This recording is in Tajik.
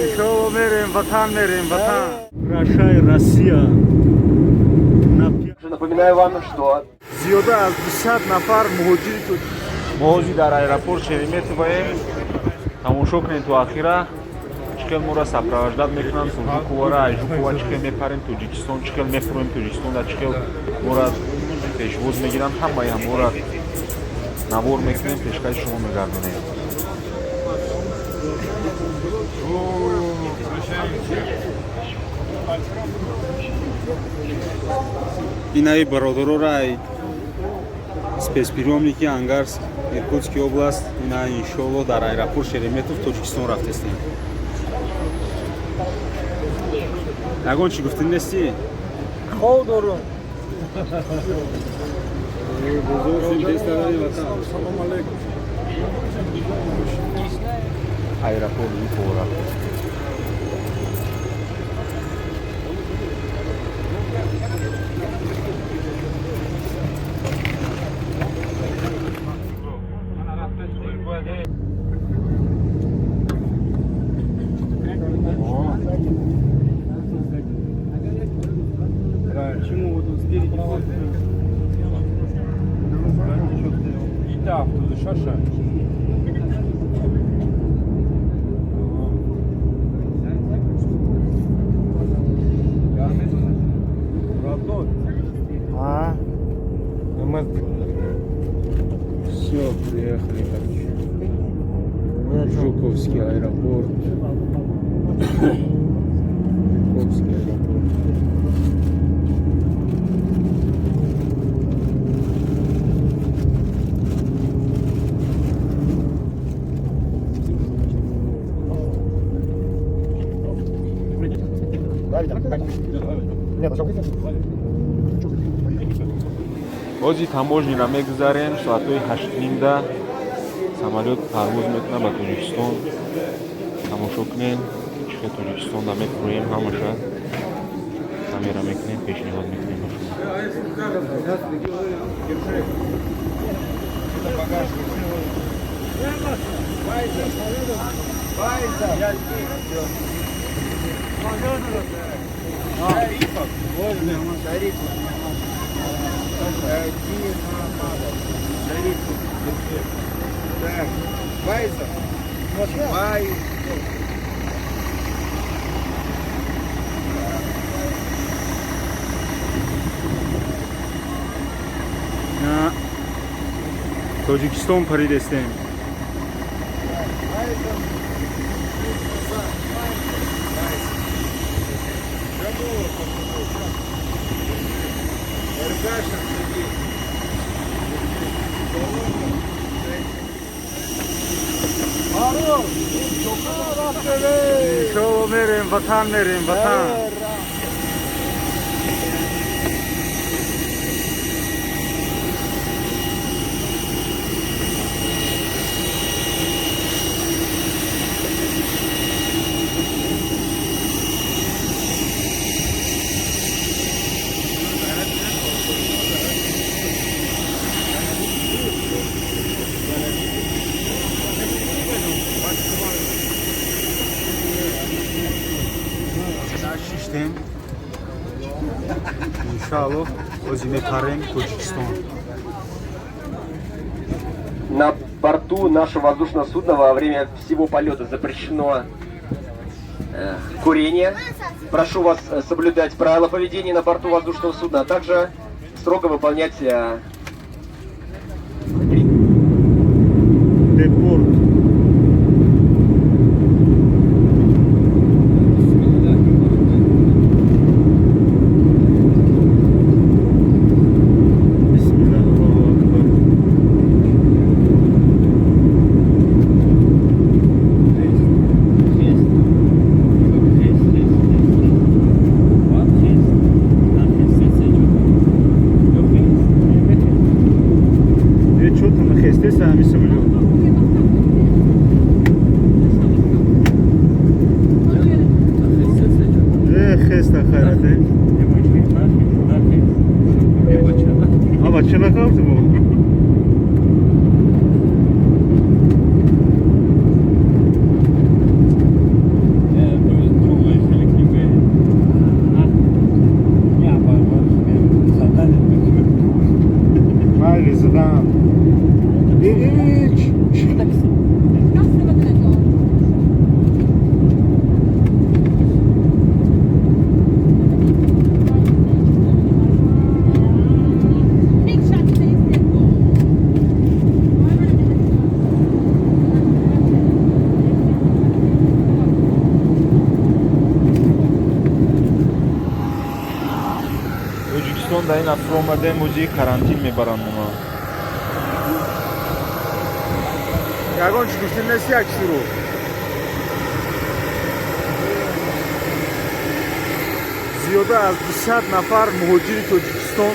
Иншоалло, мерем ватан, мерем ватан. Прощай, Россия. Напоминаю вам, что Зиёда аз 200 нафар муҳоҷири Мо ҳозир дар аэропорт Шереметьевоем. Тамошо кунед то ахира, чӣ хел моро сопровождать мекунанд то Жуковара, ай Жукова чӣ хел мепарем Тоҷикистон, чӣ хел мефуроем Тоҷикистон, чӣ хел моро пешвоз мегиранд. Ҳамаи ҳамора навор мекунем, пешкаши шумо мегардонем. Инаи бародарора ай спецприёмники Ангарск, Иркутский область. Ина, иншоалло, дар аэропорт Шереметьево Тоҷикистон рафтестем. Ягон чӣ гуфтӣ нестӣ? Хов дорум. Салом алейкум. Аэропорт Жукова рафтестем. Почему вот он спереди? И шаша. А? Все, приехали, короче. Жуковский аэропорт. Жуковский аэропорт. Ҳозир таможниро мегузарем. Соатҳои 8:30-да самолёт парвоз мекунад ба Тоҷикистон. Тамошо кунем, чӣ хел Тоҷикистонда мефуроем. Ҳамаша камера мекунем, пешниҳод мекунем ба шумо. Шарипов. Шарипов. Так, Байзов. Байзов. На Тоҷикистон паридестем. Байзов. Жамулов. Эргашев Сергей. Иншоалло, мерем ватан, мерем ватан. Шиштем, иншоалло, ҳозир мепарем Тоҷикистон. На борту нашего воздушного судна во время всего полета запрещено курение. Прошу вас соблюдать правила поведения на борту воздушного судна, а также строго выполнять Депорт. Бисмиллах, Аллоҳу акбар. Да, ин фуромадем, ӯзи карантин мебаранд мона. Ягон чӣ гуфтем нест, як шурӯъ. Зиёда аз 200 нафар муҳоҷири Тоҷикистон.